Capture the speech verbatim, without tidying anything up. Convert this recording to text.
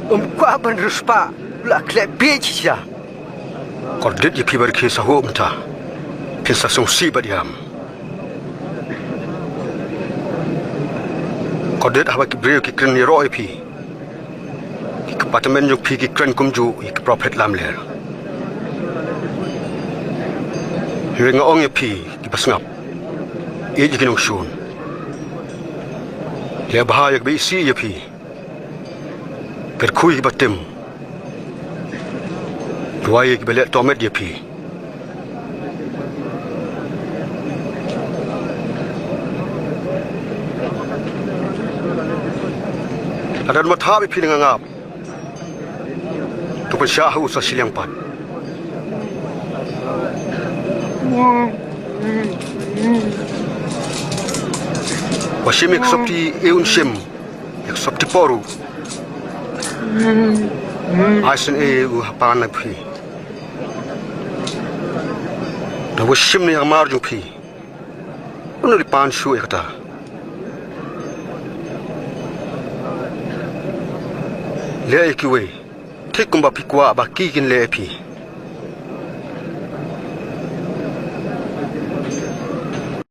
Um kwah ban riewspah, u la khleh bieit shisha. Kordit ïa phi ba rkhie sa ho mynta. Phin sa sngewsih bad ïam. Kordit haba ki briew ki kren ïaroh ïa phi. Ki kpa tymmen jong phi ki kren kumjuh ïa ki prophet lamler. Hynrei nga ong ïa phi kiba sngap, ïeit ïa ki nongshun. Leh bha ïa kiba isih ïa phi. Kyrkhu ïa kiba tim. Duwai ïa kiba leh tohmet ïa phi. Lada don ba thap ïa phi na nga ngap, to pynshah ha u sa shiliang pat. Ba shim ïa ka sopti, e un shim ïa ka sopti por ruh. Ai shen e u ha pan na phi. Da u shim ne ïa ka mar jong phi, un ym pan shuh ïa kata. Leh ïa kiwei thik kumba phi kwah ba ki kin leh ïa phi.